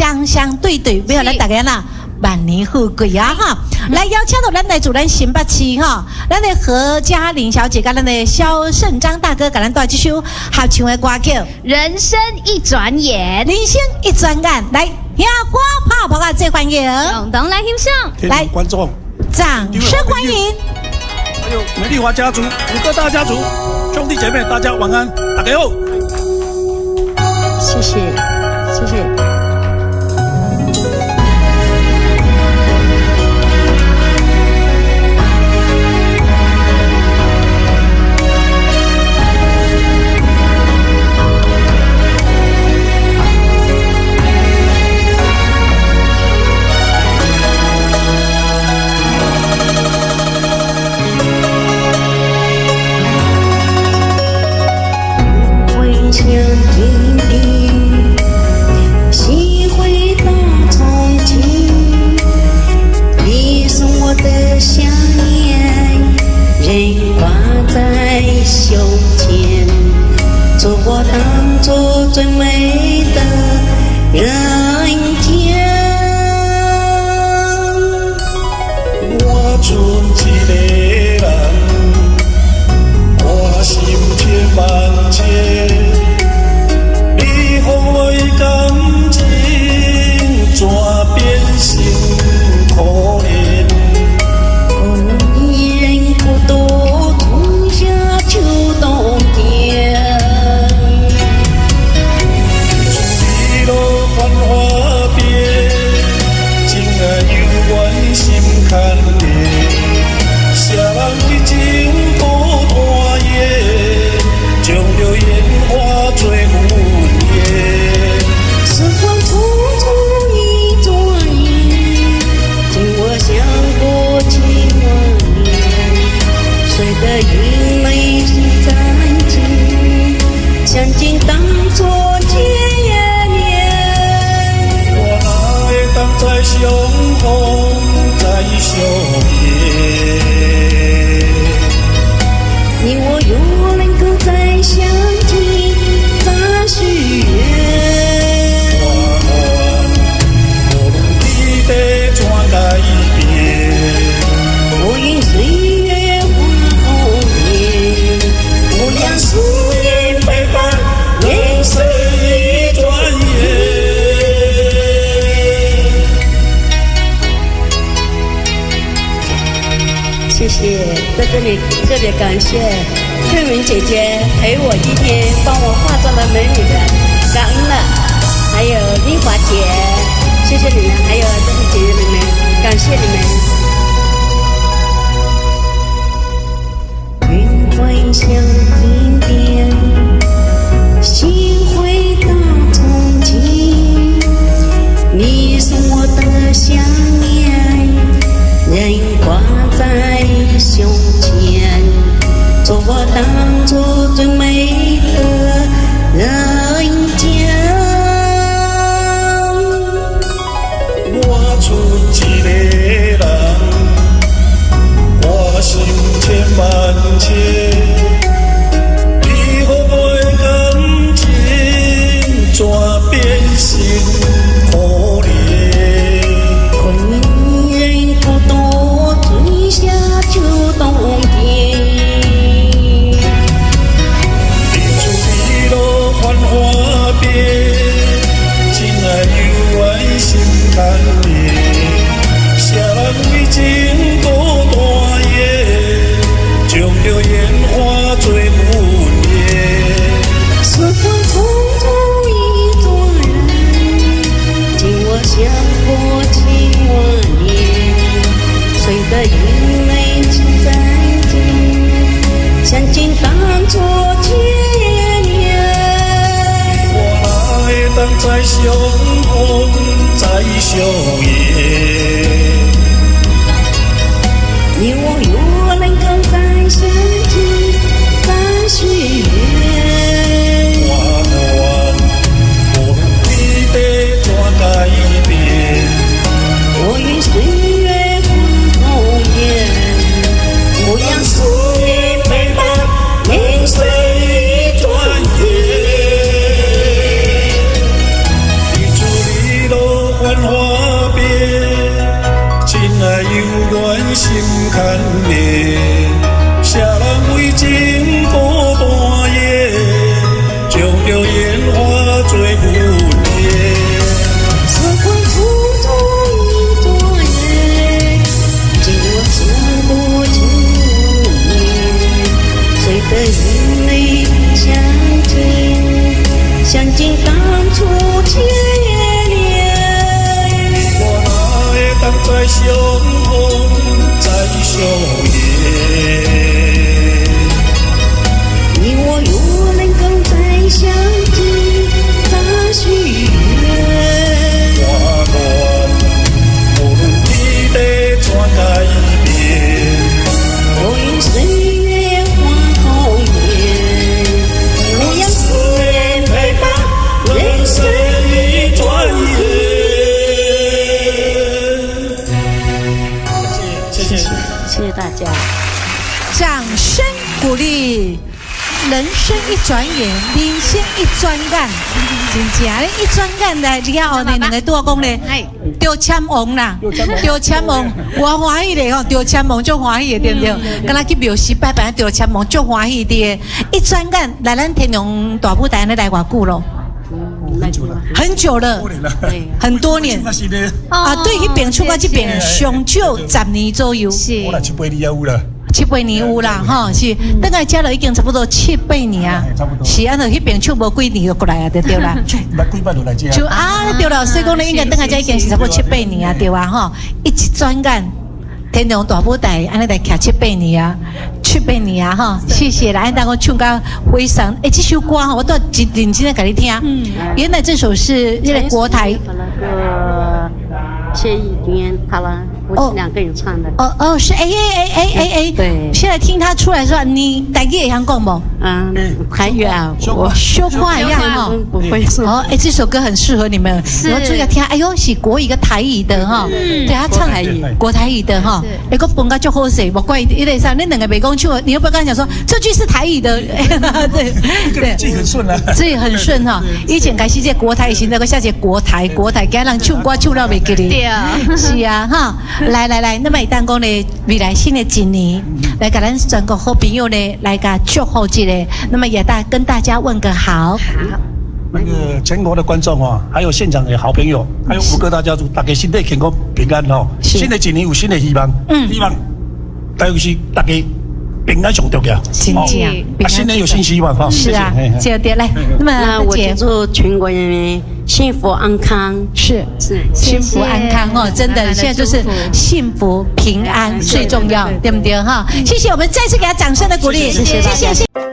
雙雙對對，欲予咱大家啦，萬年富貴啊哈！來邀請到咱來自咱新北市哈，咱的何嘉玲小姐佮咱的蕭勝章大哥，共咱帶來這首合唱的歌曲《人生一轉眼》，人生一轉眼，來，聽歌拍噗仔，做歡迎，共同來欣賞，來觀眾，掌聲歡迎，還有美麗華家族五個大家族兄弟姐妹，大家晚安，大家好，謝謝，謝謝。最美的人間，我賰一个人，我心情萬千，你予我的感情怎變成可憐？一人孤獨，春夏秋冬間。相見當初見面，我哪會當再相逢，再相見？你我若能夠再相見，再許願。我願無論天地怎改變，我願歲月化紅顏，我讓思念陪伴人生一轉眼。謝謝，在這裡特別感謝慧敏姐姐陪我一天，幫我化妝的美女們，感恩了。還有麗華姐，謝謝你們，還有這些姐姐們，感謝你們。雲會向天邊，心回到從前，你送我的想念，仍掛在胸前，做我當初最美的人間。我賰一個人，我心情萬千，你予我的感情怎變成可憐？困人孤獨，春夏秋冬間。日出日落繁華變，情愛猶原心牽連。誰人為情孤單夜，將著煙花做雲煙。時光匆匆一轉眼，情我相過千萬年。誰的眼淚情在見，相見當初見面。我哪會當再相逢，再相見？你我若能夠再相見，再許願。我願無論天地怎改變，我願歲月化紅顏，我讓思念陪伴人生一轉眼。日出日落心牽連，誰人為情孤單夜，將著煙花做雲煙。時光匆匆一轉眼，情我勝過情無言，誰的眼淚相見，相見當初牽連。我哪會當再相逢，再相見？你我若能夠再相見，再續緣。我願無論天地怎改變，我願歲月換紅顏，我讓思念陪伴人生一轉眼。謝謝，謝謝大家。掌聲鼓勵。人生一轉眼，人生一轉眼，真正咧一轉眼來了後呢，兩个拄仔講咧，中籤王啦，中籤王，我歡喜咧吼，中籤王足歡喜的，對毋對？敢若去廟時拜拜中籤王足歡喜的，一轉眼來咱天龍大舞台按呢來偌久咯？很久了，很多年啊，對，彼邊唱到這邊上少10年左右，是，我來七八年也有啦。七八年有啦，吼，是，轉來遮就已經差不多七八年啊，是按呢彼邊唱無幾年就過來啊，就對啦。來幾擺就來遮。就啊，對了，所以講咧，應該轉來遮已經是差不多七八年啊，對啊，吼，一轉眼，天龍大舞台按呢來徛七八年啊，七八年啊，吼，謝謝啦，按當我唱甲非常，欸，這首歌吼，我都真認真的共你聽。原來這首是那個國台。那個謝義娟，他了，夫妻兩個人唱的。哦哦，是哎哎哎哎哎哎，對。現在聽他出來說，你台語會曉講無？嗯，台語啊，我小可會曉吼，不會。哦，哎，這首歌很適合你們，然後注意聽，哎喲，是國語跟台語的哈，對他唱台語，國台語的哈，哎，閣分甲足好勢，無怪伊個啥，你兩个袂講唱，你又不跟他講說這句是台語的，對對，自己很順啊，自己很順哈。以前開始這國台，現在閣寫這國台，國台，驚人唱歌唱了袂記得。對啊，是啊，哈，來來來，那麼會當講呢，未來新的一年，來共咱全國好朋友呢，來共祝福一下，那麼也跟大家問個好。好，那個全國的觀眾哦，還有現場的好朋友，還有五個大家族，大家身體健康平安哦。新的一年有新的希望，希望但是大家平安上重要。真正，啊，新年有新希望哈。是啊，謝謝來，那麼那我就祝全國人民幸福安康。是是幸福安康哦，真的，現在就是幸福平安最重要，對不對哈？謝謝，我們再次給他掌聲的鼓勵，謝謝，謝謝。